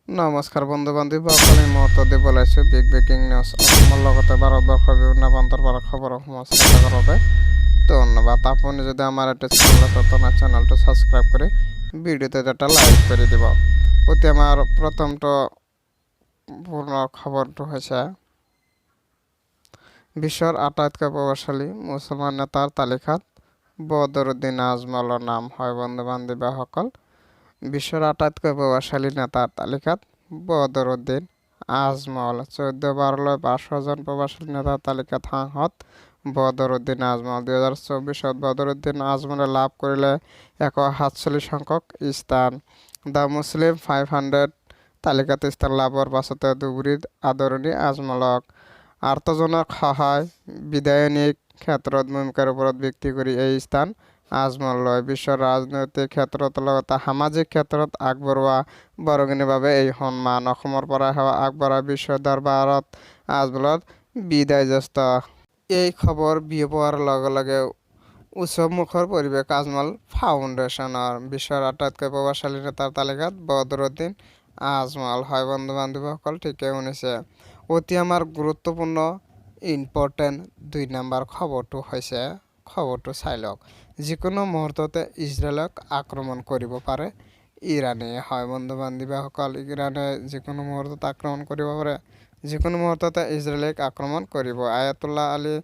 নমস্কাৰ বন্ধু বান্ধৱীসকল, এই মুহূৰ্তত দিব ওলাইছোঁ বিগ ব্ৰেকিং নিউজ। অসমৰ লগতে ভাৰতবৰ্ষৰ বিভিন্ন প্ৰান্তৰ পৰা খবৰসমূহ চাই থকাৰ বাবে ধন্যবাদ। আপুনি যদি আমাৰ এইটো চেনেলত নতুন, চেনেলটো ছাবস্ক্ৰাইব কৰি ভিডিঅ'টোত এটা লাইক কৰি দিব। অতি আমাৰ প্ৰথমটো পূৰ্ণ খবৰটো হৈছে, বিশ্বৰ আটাইতকৈ প্ৰভাৱশালী মুছলমান নেতাৰ তালিকাত বদৰুদ্দিন আজমলৰ নাম। হয় বন্ধু বান্ধৱীসকল, বিশ্বৰ আটাইতকৈ প্ৰভাৱশালী নেতাৰ তালিকাত বদৰুদ্দিন আজমল। 14 বাৰলৈ 500 জন প্ৰভাৱশালী নেতাৰ তালিকাত সাংসদ বদৰুদ্দিন আজমল। 2024ত বদৰুদ্দিন আজমলে লাভ কৰিলে 147 সংখ্যক স্থান। The মুছলিম 500 তালিকাত স্থান লাভৰ পাছতে ধুবুৰীত আদৰণি আজমলক। আৰ্তজনক সহায়, বিধায়িনী ক্ষেত্ৰত ভূমিকাৰ ওপৰত ভিত্তি কৰি এই স্থান আজমললৈ। বিশ্বৰ ৰাজনৈতিক ক্ষেত্ৰত লগতে সামাজিক ক্ষেত্ৰত আগবঢ়োৱা বৰঙণিৰ বাবে এই সন্মান। অসমৰ পৰা সেৱা আগবঢ়াই বিশ্ব দৰবাৰত আজমলৰ বিদায় জ্যেষ্ঠ। এই খবৰ বিয়পোৱাৰ লগে লগে উৎসৱমুখৰ পৰিৱেশ আজমল ফাউণ্ডেশ্যনৰ। বিশ্বৰ আটাইতকৈ প্ৰভাৱশালী নেতাৰ তালিকাত বদৰুদ্দিন আজমল। হয় বন্ধু বান্ধৱীসকল, ঠিকেই শুনিছে। অতি আমাৰ গুৰুত্বপূৰ্ণ ইম্পৰ্টেণ্ট 2 নম্বৰ খবৰটো হৈছে, খবৰটো চাই লওক। যিকোনো মুহূৰ্ততে ইজৰাইলক আক্ৰমণ কৰিব পাৰে ইৰাণে। হয় বন্ধু বান্ধৱীসকল, ইৰাণে যিকোনো মুহূৰ্তত আক্ৰমণ কৰিব পাৰে। যিকোনো মুহূৰ্ততে ইজৰাইলক আক্ৰমণ কৰিব। আয়াতুল্লাহ আলী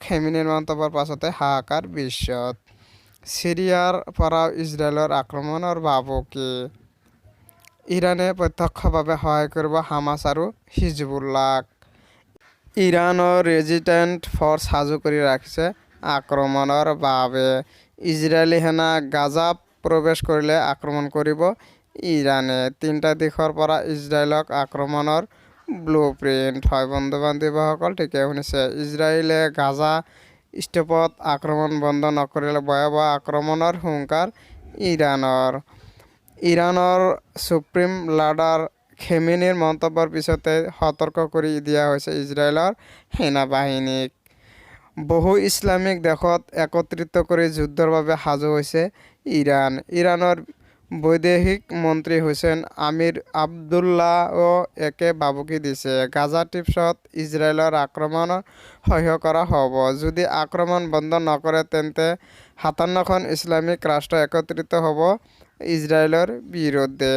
খেমিনিৰ মন্তব্যৰ পাছতে হাহাকাৰ বিশ্বত। ছিৰিয়াৰ পৰাও ইজৰাইলৰ আক্ৰমণৰ ভাবুকি। ইৰাণে প্ৰত্যক্ষভাৱে সহায় কৰিব হামাছ আৰু হিজবুল্লাক। ইৰাণৰ ৰেজিষ্টেণ্ট ফ'ৰ্চ সাজু কৰি ৰাখিছে আক্ৰমণৰ বাবে। ইজৰাইলী সেনা গাজাত প্ৰৱেশ কৰিলে আক্ৰমণ কৰিব ইৰাণে। তিনিটা দিশৰ পৰা ইজৰাইলক আক্ৰমণৰ ব্লু প্ৰিণ্ট। হয় বন্ধু বান্ধৱীসকল, ঠিকেই শুনিছে। ইজৰাইলে গাজা ষ্ট্ৰিপত আক্ৰমণ বন্ধ নকৰিলে ভয়াৱহ আক্ৰমণৰ হুংকাৰ ইৰাণৰ। ইৰাণৰ ছুপ্ৰিম লিডাৰ খেমিনিৰ মন্তব্যৰ পিছতে সতৰ্ক কৰি দিয়া হৈছে ইজৰাইলৰ সেনাবাহিনীক। বহু ইছলামিক দেশক একত্ৰিত কৰি যুদ্ধৰ বাবে সাজু হৈছে ইৰাণ। ইৰাণৰ বৈদেশিক মন্ত্ৰী হুছেইন আমিৰ আব্দুল্লাহিয়েও একে ভাবুকি দিছে। গাজা ষ্ট্ৰিপত ইজৰাইলৰ আক্ৰমণ সহ্য কৰা হ'ব। যদি আক্ৰমণ বন্ধ নকৰে, তেন্তে 57খন ইছলামিক ৰাষ্ট্ৰ একত্ৰিত হ'ব ইজৰাইলৰ বিৰুদ্ধে।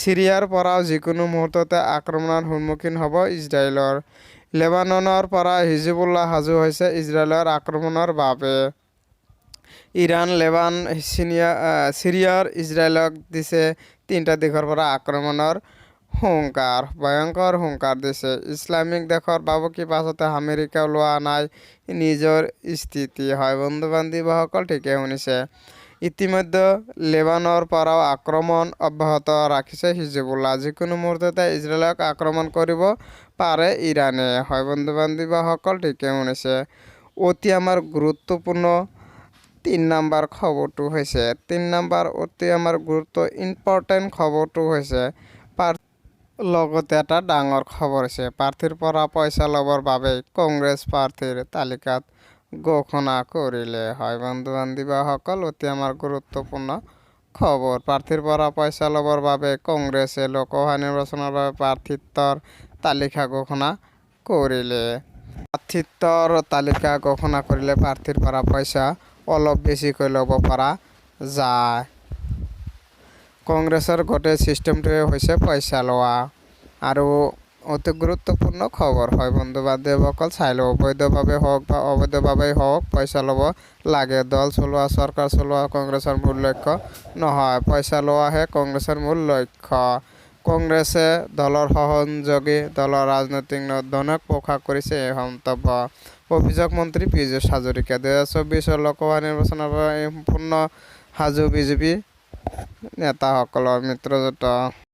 ছিৰিয়াৰ পৰাও যিকোনো মুহূৰ্ততে আক্ৰমণৰ সন্মুখীন হ'ব ইজৰাইলৰ। লেবাননৰ পৰা হিজবুল্লাহ সাজু হৈছে ইজৰাইলৰ আক্ৰমণৰ বাবে। ইৰাণ, লেবানন, ছিৰিয়াৰ ইজৰাইলক দিছে তিনিটা দিশৰ পৰা আক্ৰমণৰ হুংকাৰ। ভয়ংকৰ হুংকাৰ দিছে। ইছলামিক দেশৰ ভাবুকিৰ পাছতে আমেৰিকাও লোৱা নাই নিজৰ স্থিতি। হয় বন্ধু বান্ধৱীসকল, ঠিকেই শুনিছে। ইতিমধ্যে লেবাননৰ পৰাও আক্ৰমণ অব্যাহত ৰাখিছে হিজবুল্লাহ। যিকোনো মুহূৰ্ততে ইজৰাইলক আক্ৰমণ কৰিব পাৰে ইৰাণে। হয় বন্ধু বান্ধৱীসকল, ঠিকেই শুনিছে। অতি আমাৰ গুৰুত্বপূৰ্ণ 3 নম্বৰ খবৰটো হৈছে, 3 নম্বৰ অতি আমাৰ গুৰুত্ব ইম্পৰ্টেণ্ট খবৰটো হৈছে, লগতে এটা ডাঙৰ খবৰ হৈছে, প্ৰাৰ্থীৰ পৰা পইচা ল'বৰ বাবে কংগ্ৰেছ প্ৰাৰ্থীৰ তালিকাত ঘোষণা কৰিলে। হয় বন্ধু বান্ধৱীসকল, অতি আমাৰ গুৰুত্বপূৰ্ণ খবৰ। প্ৰাৰ্থীৰ পৰা পইচা ল'বৰ বাবে কংগ্ৰেছে লোকসভা নিৰ্বাচনৰ বাবে প্ৰাৰ্থিত্বৰ তালিকা ঘোষণা কৰিলে। প্ৰাৰ্থিত্বৰ তালিকা ঘোষণা কৰিলে প্ৰাৰ্থীৰ পৰা পইচা অলপ বেছিকৈ ল'ব পৰা যায়। কংগ্ৰেছৰ গোটেই ছিষ্টেমটোৱে হৈছে পইচা লোৱা। আৰু অতি গুৰুত্বপূৰ্ণ খবৰ হয় বন্ধু বান্ধৱীসকল, চাই ল'ব। বৈধভাৱে হওক বা অবৈধভাৱেই হওক, পইচা ল'ব লাগে। দল চলোৱা, চৰকাৰ চলোৱা কংগ্ৰেছৰ মূল লক্ষ্য নহয়, পইচা লোৱাহে কংগ্ৰেছৰ মূল লক্ষ্য। কংগ্ৰেছে দলৰ সহযোগী দলৰ ৰাজনৈতিক ধনক প্ৰকাশ কৰিছে এই মন্তব্য। অভিযোগ মন্ত্ৰী পীযুষ হাজৰিকা। 2024ৰ লোকসভা নিৰ্বাচনৰ বাবে সম্পূৰ্ণ সাজু বিজেপি নেতাসকলৰ মিত্ৰজোঁট।